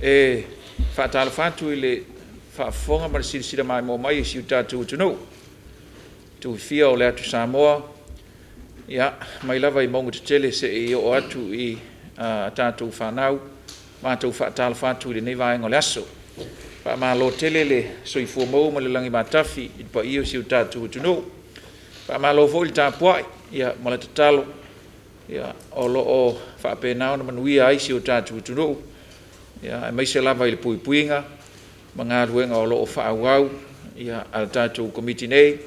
E faatalofa atu i le faafofoga ma le silasila maimoa mai a si o tatou atunuu i itu e fia o le atu Samoa, mai lava i mauga tetele seia oo atu i a tatou fanau. Matou te faatalofa atu i lenei vaega o le aso. Faamalo tele le soifua maua ma le lagi matafi i le paia o si o tatou atunuu. Faamalo foi le tapuai ma le tatalo o lo o faapena ona manuia ai si o tatou atunuu, aemaise lava i le puipuiga ma galuega o lo o faaauau a le tatou Komiti nei,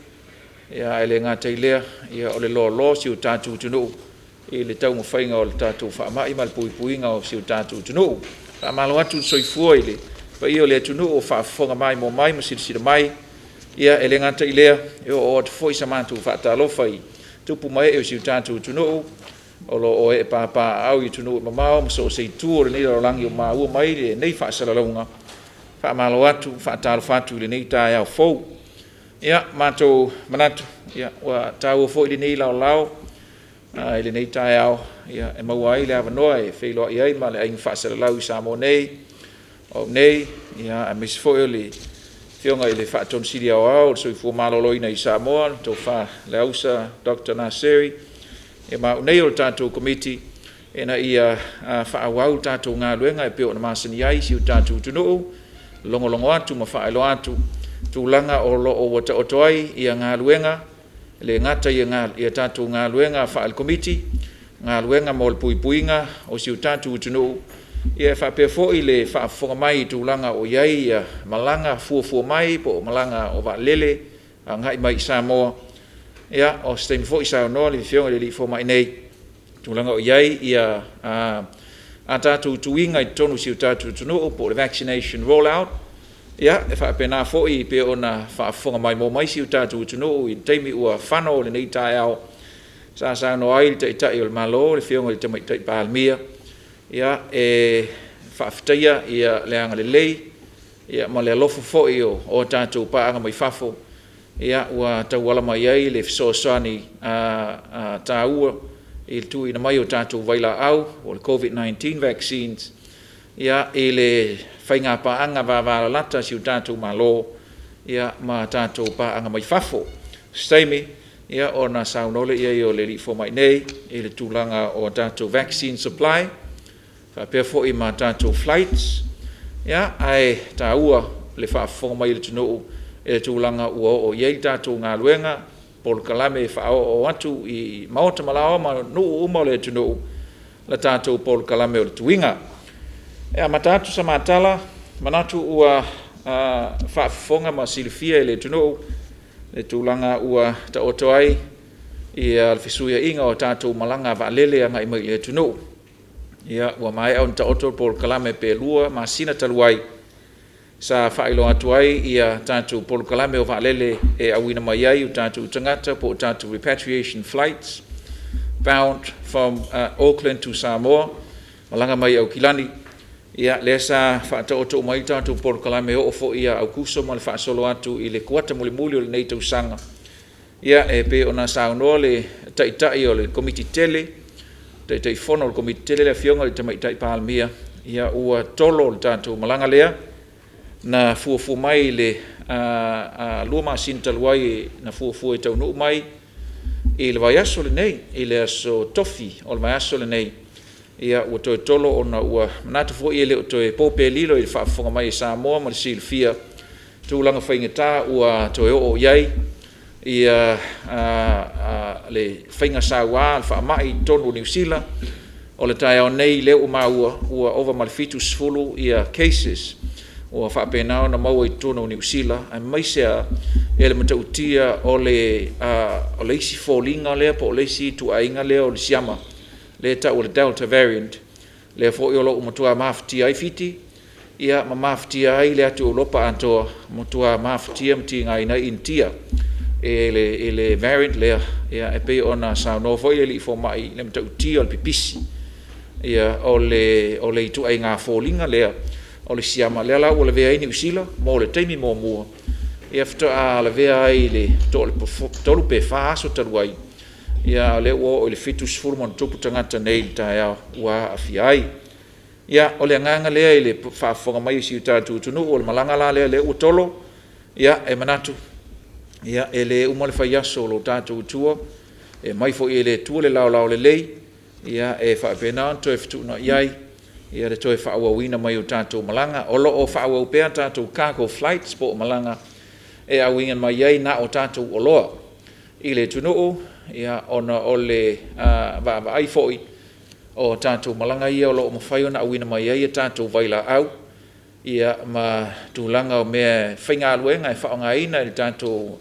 ae le gata i lea, o le loaloa o si o tatou atunuu i le taumafaiga o le tatou faamai ma le puipuiga o si o tatou atunuu. Faamalo atu le soifua i le paia o le atunuu o faafofoga maimoa mai ma silasila mai. E le gata i lea, e oo atu foi sa matou faatalofa i tupu ma ee o si o tatou atunuu o lo o ee papaaao i atunuu e mamao ma so o se itu o lenei lalolagi o maua mai lenei faasalalauga. Faamalo atu ma faatalofa atu i lenei taeao fou. Ia, matou te manatu ua taua foi lenei laolao i lenei taeao e maua ai le avanoa e feiloai ai ma le aiga faasalalau i Samoa nei, o au nei, aemaise foi o le Afioga i le Faatonu Sili Aoao o le Soifua Maloloina i Samoa, le Tofa Leausa Dr. Naseri ma au nei o le tatou Komiti ina ia faaauau le tatou galuega e pei ona masani ai si o tatou atunuu, logologo atu ma faailoa atu tulaga o lo o ua taoto ai galuega, e le gata i a tatou galuega faale-Komiti, galuega mo le puipuiga o si o tatou atunuu, e faapea foi le faafofoga mai i tulaga o i ai malaga fuafua mai po o malaga o vaalele agai mai i Samoa. Ia, o se taimi foi saunoa le Afioga i le alii fomai nei i tulaga o i ai a tatou tuiga i totonu o si o tatou atunuu po o le vaccination roll out. E faapena foi pei ona faafofoga maimoa mai si o tatou atunuu i le taimi ua fano o lenei taeao sa saunoa ai le Taitai o le Malo, le Afioga i le Tamaitai Palemia, e faafetaia le agalelei ma le alofa foi o tatou paaga mai fafo ua tauala mai ai le fesoasoani taua i le tuuina mai o tatou vailaau po o le COVID-19 vaccines i le faiga paaga vavalalata a si o tatou Malo ma tatou paaga mai fafo. O se taimi ona saunoa lea i ai o le alii fomai nei i le tulaga o tatou vaccine supply faapea foi ma tatou flights, ae taua le faafofoga mai a le atunuu i le tulaga ua oo i ai le tatou galuega, polokalame e faaoo atu i maota ma laoa ma nuu uma o le atunuu le tatou polokalame o le tuiga. E amata atu se ma tala, e manatu ua faafofoga ma silafia e le atunuu le tulaga ua taoto ai le fesuiaiga o tatou malaga a vaalele agai mai i le atunuu. Ua maea ona taoto le polokalame pe 2 masina talu ai sa faailoa atu ai tatou polokalame o vaalele e auina mai ai o tatou tagata po o tatou repatriation flights bound from Auckland to Samoa, malaga mai Aukilani. Lea sa faataoto uma ai tatou polokalame e oo foi ia Aokuso ma le faasolo atu i le kuata mulimuli o lenei tausaga. E pei ona saunoa le Taitai o le Komiti Tele, Taitaifono o le Komiti Tele le Afioga i le Tamaitai Palemia, ua tolo le tatou malaga lea na fuafua mai i le 2 masina talu ai na fuafua e taunuu mai i le vaiaso lenei, i le aso Tofi o le vaiaso lenei. Ua toe tolo ona ua manatu foi e le o toe po pe lilo i le faafofoga mai a Samoa ma le silafia tulaga faigata ua toe oo i ai le faiga saua o le faamai i totonu o Niu Sila. O le taeao nei lea ua maua ua ova ma le 70 cases ua faapena ona maua i totonu o Niu Sila, aemaise lava le matautia o le isi foliga lea po o le isi ituaiga lea o le siama lea e tau o le Delta Variant, lea foi o lo o matua mafatia ai Fiti ma mafatia ai le atu Europa atoa, matua mafatia ma tigaina ai Initia i le variant lea. E pei ona saunoa foi le alii fomai i le matautia o le pipisi o le ituaiga foliga lea o le siama lea la ua lavea ai Niu Sila mo le taimi muamua, faatoa lavea ai i le 3 pe 4 aso talu ai, a o lea ua oo i le 70+ tagata nei i le taeao ua aafia ai. Ia, o le agaga lea i le faafofoga mai a si o tatou atunuu, o le malaga la lea ua tolo, e manatu e le uma le faiaso o lo tatou Atua, e aumai foi e le Atua le laolao lelei e faapena ona toe fetuunai ai le toe faaauauina mai o tatou malaga. O lo o faaauau pea tatou cargo flights po o malaga e auina mai ai na o tatou oloa i le atunuu ona o le vaavaai foi o tatou malaga ia o lo o mafai ona auina mai ai a tatou vailaau ma tulaga o meafaigaluega e faaaogaina e le tatou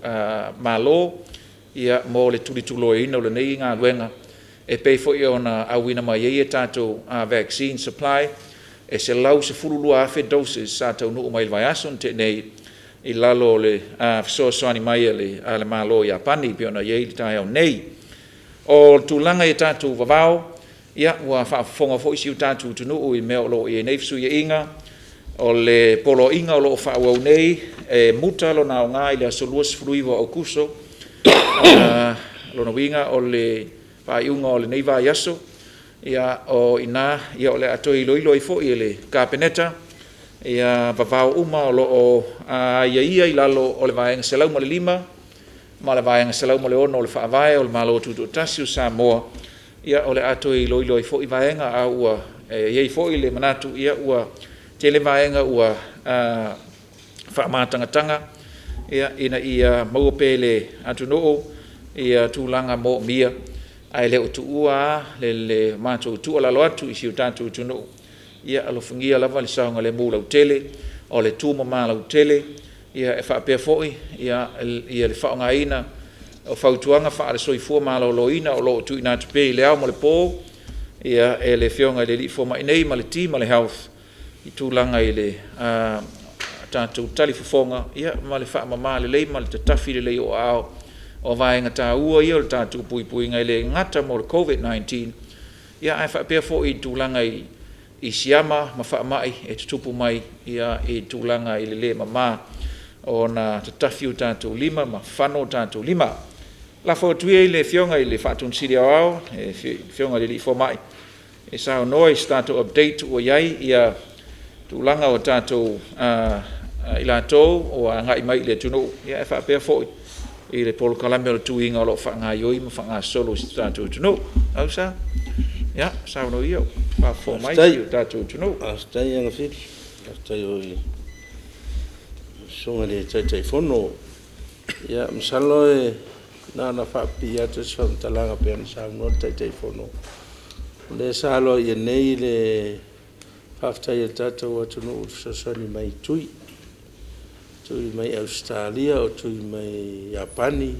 Malo mo le tulituliloaina o lenei galuega, e pei foi ona auina mai ai a tatou vaccine supply e 112,000 doses sa taunuu mai i le vaiaso na tea nei i lalo o le fesoasoani mai a le Malo o Iapani e pei ona i ai le taeao nei. O le tulaga i tatou vavao, ua faafofoga foi si o tatou atunuu i mea o lo o i ai nei fesuiaiga. O le poloaiga o lo o faaauau nei, e muta lona aoga i le aso 29 o Aokuso. O lona uiga o le faaiuga o lenei vaiaso. O i ina o le a toe iloilo ai foi e le Kapeneta vavao uma o lo o aiaia i lalo o le Vaega 105 ma le Vaega 106 o le Faavae o le Malo Tutoatasi o Samoa. O le a toe iloilo ai foi vaega, a ua i ai foi le manatu ua tele vaega ua faamatagataga ina ia maua pea e le atunuu tulaga moomia, ae le o tuua lava le matou tuualalo atu i si o tatou atunuu, ia alofagia lava le saogalemu lautele, o le tumama lautele, e faapea foi le faaaogaina o fautuaga faale-Soifua Maloloina o lo o tuuina atu pea i le ao ma le po e le Afioga i le Fomai nei ma le team a le Health i tulaga i le tatou talifofoga ma le faamama lelei ma le tatafi lelei o aao. O vaega taua ia o le tatou puipuiga e le gata mo le Koviti-19, ae faapea foi i tulaga i siama ma faamai e tutupu mai i tulaga i le le mama ona tatafi o tatou lima ma fano o tatou lima. Lafo atu ia i le Afioga i le Ofisa Sili o Pulega, le Afioga i le Fomai e saunoa i se tatou update ua i ai tulaga o tatou i latou ua agai mai i le atunuu, ae faapea foi i le polokalame o le tuiga o lo o faagaoioi ma faagasolo i si o tatou atunuu. Ausa, ia saunoa ia o faafofoga mai si o tatou atunuu. Faafetai Agafili, faafetai foi i lau Susuga i le Taitaifono. Ia masalo na ona faapipii atu o se faamatalaga pei ona saunoa le Taitaifono. O lea sa aloaia nei le faafetai a le tatou atunuu i le fesoasoani mai i tui, tui mai Ausetalia, o tui mai Iapani,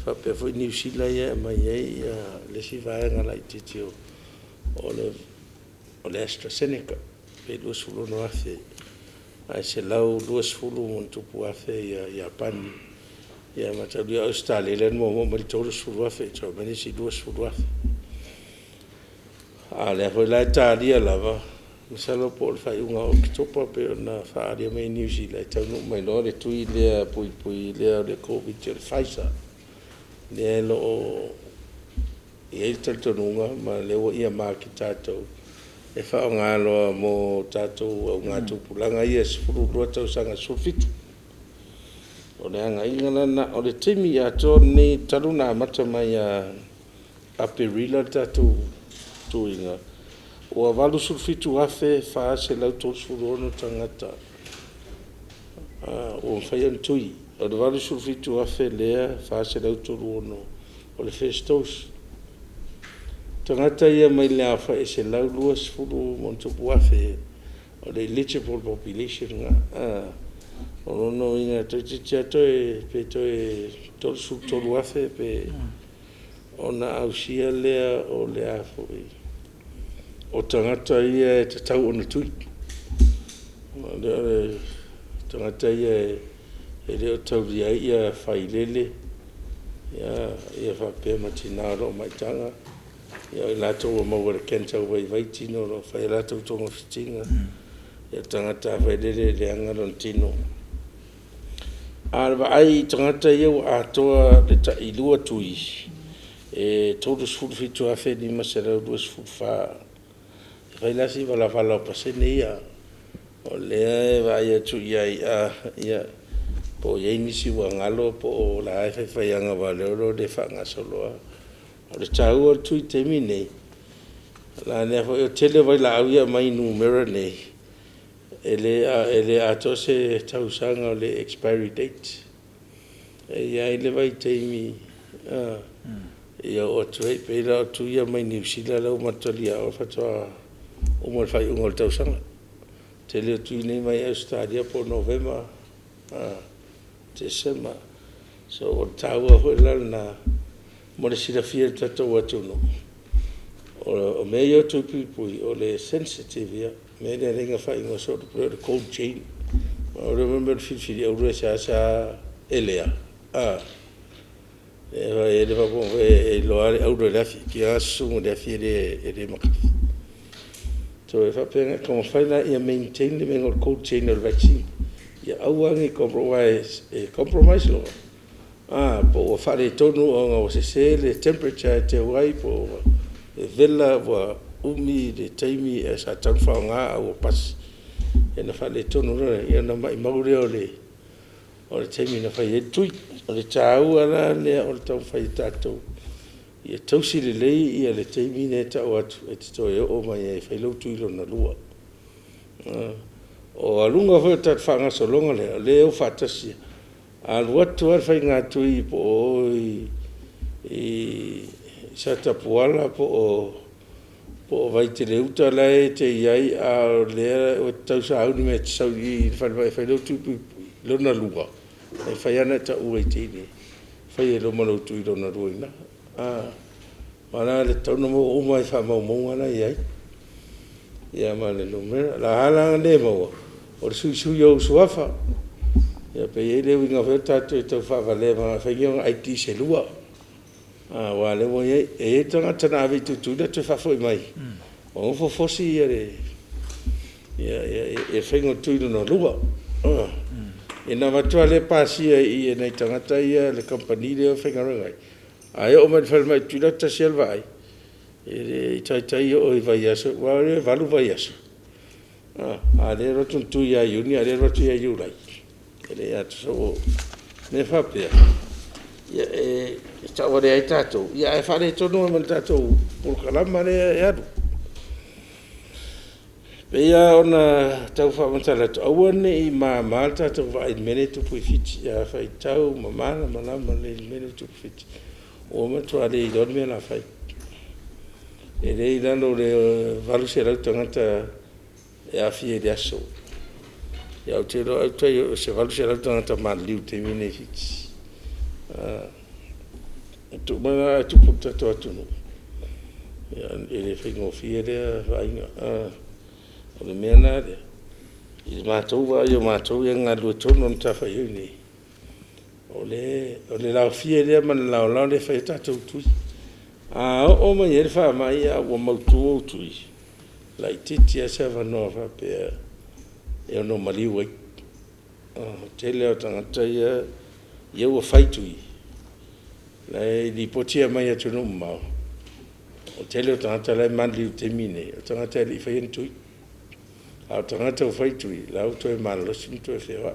faapea foi Niu Sila ia e aumai ai le isi vaega laitiiti o le AstraZeneca pe 26,000 ae 120+ Iapani. Ia mataulia o Ausetalia lea na muamua aumai le 30,000 toe aumai le isi 20,000. A o lea foi la e talia lava, masalo po o le faaiuga o Oketopa pei ona faaalia mai e Niu Sila e taunuu mai loa le tui lea puipui lea o le Koviti-19 o le Pfizer, lea o lo o i ai le talitonuga ma o lea ua earmark e tatou e faaaoga loa mo tatou augatupulaga ia 12 tausaga i le 17. O le agaiga la lena. O le taimi atoa lenei talu ona amata mai ia Aperila le tatou tuiga, ua 87,436 tagata ua mafai ona tui. O le 87,436 lea o le first dose. O tagata ia mai le aofai e 120+ afe o le eligible population lena. O lona uiga toeitiiti lava pe toe 33,000 pe ona ausia lea o tagata ia e tatau ona tui. O tagata ia e le o taulia ai failele faapea ma tina o lo o maitaga, o i latou ua maua i le cancer ua vaivai tino o lo o fai a latou togafitiga, o tagata foi lele e leaga lona tino. A o le vaai i tagata ia ua atoa le tai-lua tui, e 37,524. E fai la si valavala o pasene ia, o lea e vaai atu i ai, po o i ai nisi ua galo po o la e faifai aua o lea e le faagasolo lava. O le taua o le tui i le taimi lenei, o le tele o vailaau ia e aumai i numera nei, e le atoa se tausaga o le expiry date. E i ai le vaitaimi e oo atu ai, e pei la o tui ia mai Niu Sila lea ua matou taliaina faatoa uma i le faaiuga o le tausaga. O le tele o tui nei mai Ausetalia po o Novema, Tesema. So, o le taua foi la lena mo le silafia e le tatou atunuu, o mea ia o tui puipui, o le sensitive ia. O le mea lea e ala ai ona faaigoa soo o le cold chain. O le mea o le filifili auro e seasea elea, e i ai le faaupuga foi lea, e iloa lava le auro i le afi, toeitiiti lava susu i le afi e le makafi. So, e faapena, e taumafai la ia maintain le mea lea o le cold chain o le vaccine, ia aua ne i compromise, aua e compromise loa, po ua faaletonu ona ua sese le temperature e teu ai po ua vevela ua umi le taimi sa tatau ona faaaoga ae ua pasi, ona faaletonu loa lea, ona maumau lea o le taimi na fai ai le tui. O le taua la lea o le taumafai e tatou ia tausi lelei le taimi lea e tau atu e te toe oo mai ai e fai lou tui lona lua. O aluga foi o le tatou faagasologa lea, o lea e o faatasi lava. A alu atu lava le faiga tui po o o i Satapuala po o Vaitele-uta la e te i ai a o lea e te tau sauni mai e te sau i i i le falemai e fai lou tui puipui lona lua, e mafai lava ona e taua i te i e fai ai loa ma lou tui lona lua i ina. Aua la e tatau ona maua uma lava i faamaumauga la e i ai, ia ma le numera. O le a la le le maua, o le suisui o ou suafa. Ia pe i ai le uiga foi lea o tatou e tau faavalea e fai ni ona ID se lua, aua o lea ua i ai. E i ai tagata na ave i Tutuila toe faafoi mai, ua nofo fosi le faiga o le tui lona lua. Ia ona avatu lava lea pasia i i e nai tagata ia le kamupani lea e faigaluega ai, ae oo mai i le falemai i Tutuila e tasi lava le vaai, e le i taitai oo i le vaiaso, aua o lea e 8 vaiaso, a o lea e alu atu na tui ia Iuni a o lea e alu atu ia Iulai, e le atoa. O mea faapea, e tauvalea ai tatou, ae faaletonu ai ma le tatou polokalama lea e alu. E pei lava ona tau faamatala atu, aua ne i mama le tatou vaai i le mea lea e tupu i Fiti. A faitau ma malamalama lelei i le mea lea e tupu i Fiti, ua matua le iloa le mea o le a fai. E le i lalo o le 800 tagata e aafia i le aso. Ae ou te iloa ai o se 800 tagata maliliu i le taimi lenei i Fiti. E tupu mai la ae tupu i le tatou atunuu, e le faigofie lea vaaiga. O le mea la lea, i le matou vaai o matou ia e galulue tonu lava i le matafaioi lenei, o le laofie lea ma le laolao lea e fai ai tatou tui. A oo mai i ai le faamai ae ua mautu ou tui, e laitiiti lava se avanoa faapea e ono maliu ai. O le tele lava o tagata ia ua fai tui, e lipoti mai atunuu mamao, o le tele o tagata la e maliliu i le taimi lenei, o tagata e le i faia ni tui. A o tagata ua fai tui, o la e ua toe malolosi ma toe feoai. O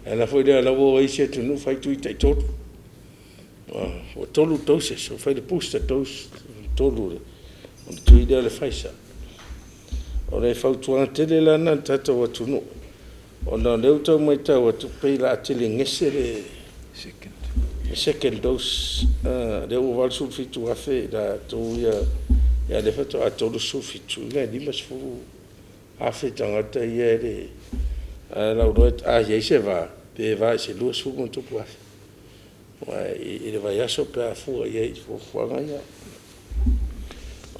le ala foi lea o la e ua o ai isi atunuu fai tui taitolu. Ua 3 doses, ua fai le booster dose lona 3 o le tui lea o le Pfizer. O le fautuaga tele la lena i le tatou atunuu, ona o lea ua tau matau atu pei o le a tele gese le second dose, lea ua 87,000 i latou ia, a o lea faatoa 37, lona uiga e 50,000 tagata ia e le… Ae o lou iloa a i ai se va, pe va i se 20+ afe i le vaiaso pe a fua i ai i fuafuaga ia.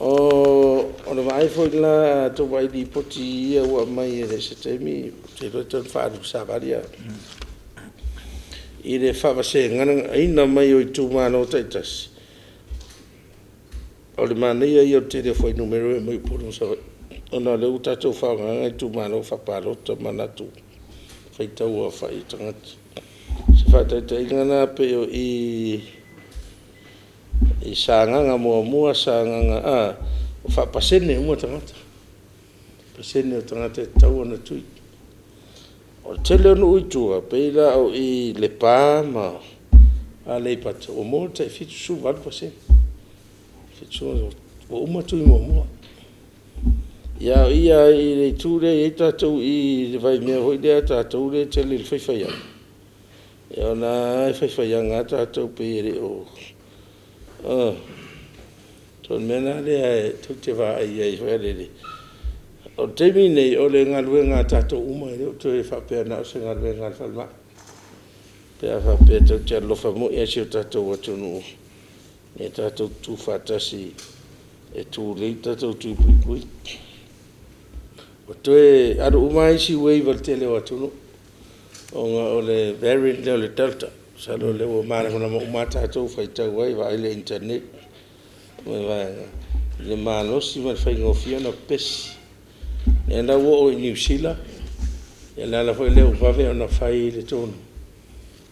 O le vaai foi la a outou vaai i lipoti ia ua aumai i se taimi, ou te iloa e tatau ona faaalu i le Savali i le faavasegaina mai o itumalo taitasi, o le manaia ia o le tele o fuainumera ia e aumai i Upolu ma Savaii, ona o lea ua tatou faaaogaina itumalo faapalota ma latou faitau aofai o tagata. O se faataitaiga la pei o i i Sagaga 1, ua faapasene uma tagata. pasene o tagata e tatau ona tui. O le tele o nuu i tua, pei la o i Lepa ma Aleipata, ua maua le tai 78%, ua uma tui muamua. A o i lava i le itu lea e i ai tatou i le vaimea foi lea a tatou lea e tele i le faifaiaga, ia o la e faifaiaga lava tatou pei e le o… O le mea la lea tou te vaai ai foi lele, o le taimi lenei, o le galuega a tatou uma, e le o toe faapea na o se galuega a le falemai. Pe a faapea tatou te alolofa moi lava i si o tatou atunuu, ia tatou tutu faatasi e tulei le tatou tui puipui. Ua toe alu uma lava isi wave a le tele o atunuu ona o le variant lea o le Delta. Masalo o lea ua malamalama uma lava tatou, faitau ai, vaai i le internet ma vaega, i le malosi ma le faigofie ona pepesi. O lea la ua oo i Niu Sila, o le ala foi lea ua vave ona fai le tonu,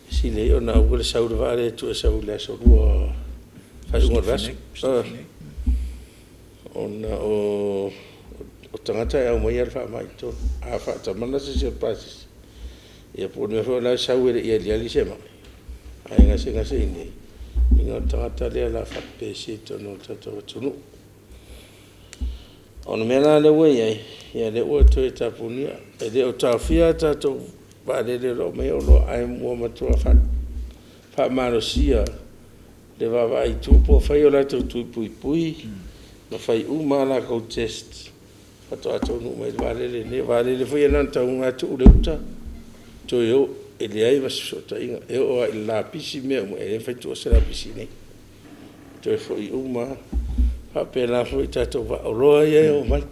e sili ai ona aua le sau i le vaa lea e tuu e sau i le aso Lua i le faaiuga o le vaiaso. Ona o tagata e aumaia le faamai i totonu. A faatamala se isi o le pasese, ia po o le mea foi o la e sau e le i aliali se mai, ae gasegase i inei, ia o le tagata lea o le a faapepesia i totonu o le tatou atunuu. O le mea la lea ua i ai, o lea ua toe tapunia. E le o taofia a tatou vaalele o lo o aumaia oloa, ae ua matua faamalosia le vaavaai i tua po o fai a latou tui puipui ma fai uma a latou test faatoa taunuu mai i le vaalele i inei. O vaalele foi ia na ona taunuu lava tuu le uta toe o, e leai ma se fesootaiga. E oo lava i le lapisi ma mea uma, e le mafai ona tuua se lapisi i inei, e toe foi uma lava. E faapena foi i tatou vaa, o oloa ia e oo mai.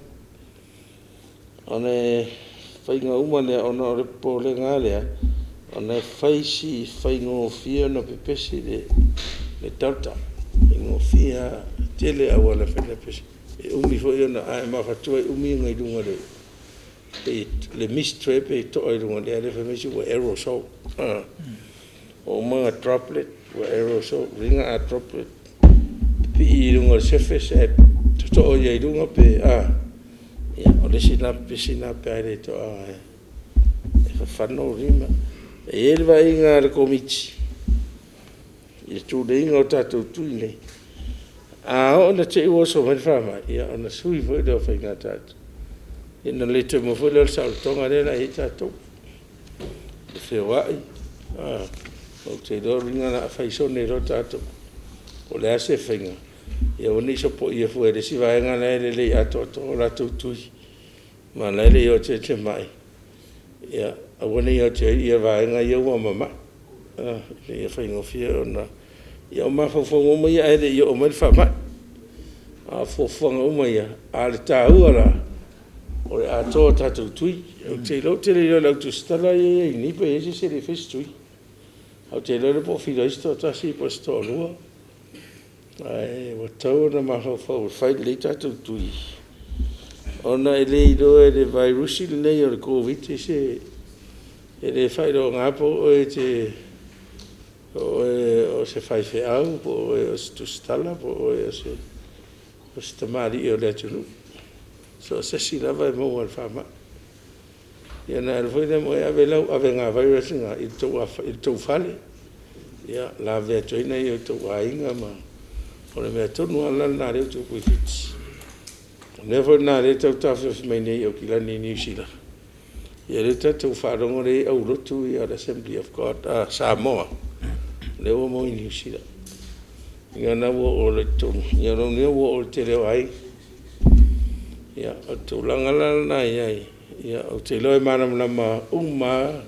O le faiga uma lea, ona o le popolega lava lea, ona e fai si faigofie ona pepesi le Delta, e faigofie lava, e tele auala e mafai ona pepesi ai. E umi foi ona… a e mafatua e umi ona i luga o le mist pe toa i luga, lea fai mai isi ua aerosol. Ua uma ona droplet ua aerosol, o lona uiga a droplet, pipii i luga o le surface ae sosoo ai i luga pe a, ia o le isi lena pepesi lena pe a le toaga e fafano lima. E i ai le vaaiga a le Komiti i le tuleiga o tatou tui nei, a oo ina te i ua oso mai le faamai, ia ona sui foi lea o faiga a tatou, ia ona le toe maua foi lea o le saolotoga lea na i ai tatou, e feoai. Ou te iloa o lona uiga o le a faisone loa tatou, po o le a se faiga, ia aua ne i sopoia fua e le isi vaega la e lelei atoatoa o latou tui, ma o la e le i oo atu i ai se mai, ia aua ne i o atu i ai vaega ia ua mamai, ina ia faigofie ona… Ia o mafaufauga uma ia ae le i oo mai le faamai. A o fuafuaga uma ia, a o le taua la, o le atoa o tatou tui. Ou te iloa ou te le iloa i le au tusitala ia e i ai i inei po o i ai se isi e le i faia se tui. Ae ou te iloa po o feiloai se toatasi po o se toalua. Ae ua tatau ona mafaufau e fai lelei tatou tui, ona e le iloa e le vairusi lenei o le Koviti-19 e le faailoaga po o oe o se faifeau po o oe o se tusitala po o oe o se tamalii o le atunuu. So o se isi lava e maua i le faamai. Ia ona e alu foi lea ma oe ave lau avega virus lena i le tou fale, ia lavevea atu ai nai o outou aiga ma… O le mea tonu lava la lena o lea ua tupu i Fiti. O le mea foi lena o lea e tau taofiofi mai nei e Aukilani i Niu Sila, ia lea ua tatou faalogo lea e i ai aulotu ia a le Assembly of God Samoa lea ua maua i Niu Sila. Ia o lena ua oo loa i totonu, ia lona uiga ua oo i le tele o aiga. Ia, o le tulaga la lena e i ai, ou te iloa e malamalama uma lava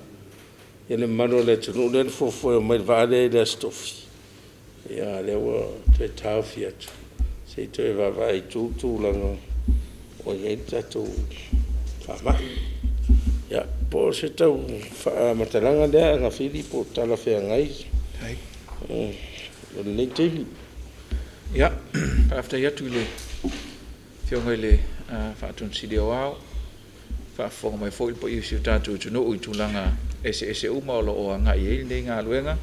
le mamalu o le atunuu lea na fuafua e omai i le vaa lea i le Aso Tofi, a o lea ua toe taofi atu, se i toe vaavaai i tulaga ua i ai le tatou faamai. Ia, po o se tau faamatalaga lea Agafili po o talafeagai i lenei taimi. Ia, faafetai atu i le Afioga i le Ofisa Sili o Aoao, faafofoga mai foi le paia o si o tatou atunuu i tulaga eseese uma o lo o agai i ai lenei galuega.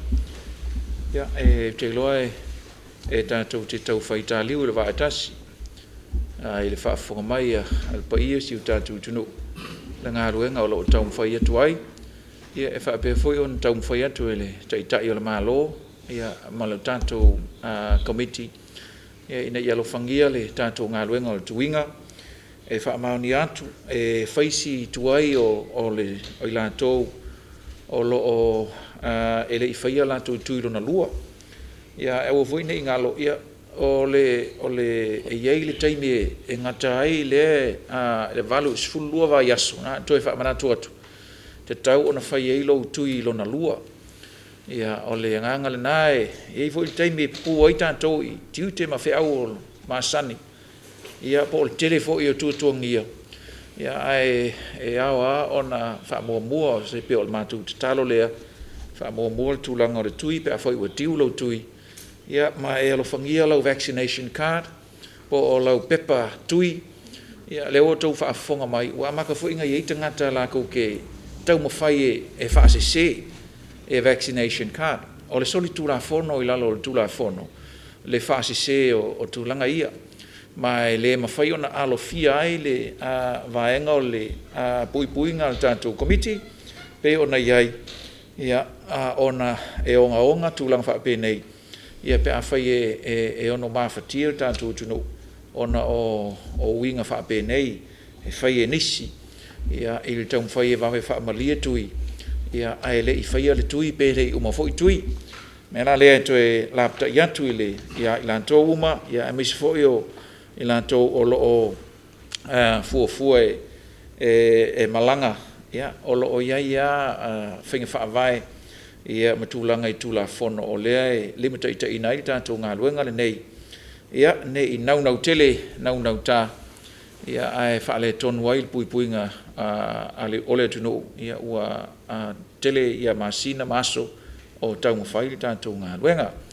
Ia, ou te iloa e tatou te tau fai taliu i le vaa e tasi. i le faafofoga mai a le paia o si o tatou atunuu le galuega o lo o taumafai atu ai, e faapea foi ona taumafai atu e le Taitai o le Malo ma le tatou Komiti ina ia alofagia le tatou galuega o le tuiga. E faamaonia atu, e fai si tuai o i latou o lo o e le i faia latou tui lona lua. Ae aua foi ne i galo, e i ai le taimi e gata ai lea i le 12 vaiaso, na ona toe faamanatu atu, e tatau ona fai ai lou tui lona lua. Ia, o le agaga lena, e i ai foi le taimi e pupu ai tatou i tiute ma feau masani, ia po o le tele foi o tuatuagia, ae ao lava ona faamuamua, e pei o le matou tatalo lea, faamuamua le tulaga o le tui pe afai ua due lou tui, ma e alofagia lau vaccination card po o lau pepa tui. Ia o lea ua outou faafofoga mai ua amata foi ona i ai tagata latou te taumafai e faasese e vaccination card. O le solitulafono i lalo o le Tulafono le faasese o tulaga ia, ma e le mafai ona alofia ai le vaega o le puipuiga a le tatou Komiti pei ona i ai, ona e ogaoga tulaga faapenei pe afai e ono mafatia le tatou atunuu ona o uiga faapenei e fai e nisi i le taumafai e vave faamalie tui, ae le i faia le tui pe le i uma foi tui. O le mea la lea e toe lapatai atu ia i latou uma, aemaise foi o i latou o lo o fuafua e malaga, o lo o i ai lava faiga faavae ma tulaga i Tulafono o lea e limataitaiina ai le tatou galuega lenei, ne i naunau tele naunauta ae faaletonu ai le puipuiga o le atunuu, ua tele masina ma aso o taumafai le tatou galuega.